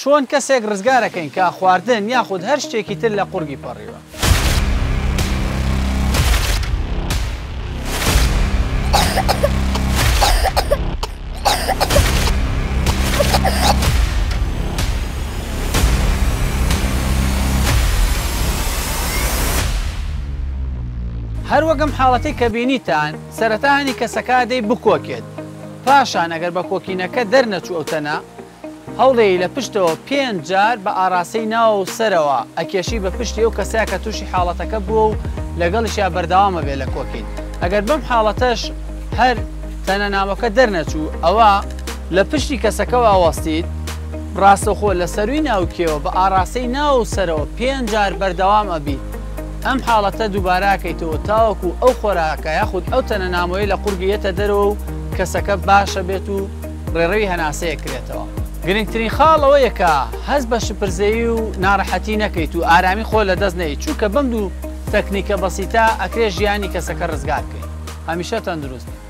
چۆن کەسێک ڕزگارەکەین کە خواردن یاخود هەر شتێکی تر لە قوڕگی پەڕیوە. هەر وەک ئەم حاڵەتەی کە بینیتان سەرەتا هەنی کەسەکە دەی بکۆکێت پاشان ئەگەر بە کۆکینەکە دەرنەچوو ئەو تەنە هەوڵێی لە پشتەوە پێنج جار بە ئاڕاستەی ناوە و سەرەوە ئەکێشی بە پشتی ئەو کەسەیا کە توشی حاڵەتەکە بووە و لەگەڵیشیا بەردەوام ئەبێ لە کۆکین ئەگەر بەم حاڵەتەش هەر تەنە نامۆکە دەرنەچوو ئەوا لە پشتی کەسەکەوە ئەوەستیت ڕاستەوخۆ لە سەروی ناوکیەوە بە ئاڕاستەی ناوە و سەرەوە پێنج جار بەردەوام ئەبیت ئەم حاڵەتە دووبارە ئەکەیتەوە تاوەکو ئەو خۆراکە یاخود ئەو تەنە نامۆیە لە قورگی یەتە دەرەوە و کەسەکە باشە بێت و ڕێڕەوی هەناسەیەک کرێتەوە. گرنگترین خاڵ ئەوەیە کە هەست بە شپرزەیی و ناڕەحەتی نەکەیت و ئارامی خۆت لەدەست نەیت، چونکە بەم دوو تەکنیکە بەسیتە ئەکرێت ژیانی کەسەکە ڕزگار بکەیت. هەمیشە تەندروست بن.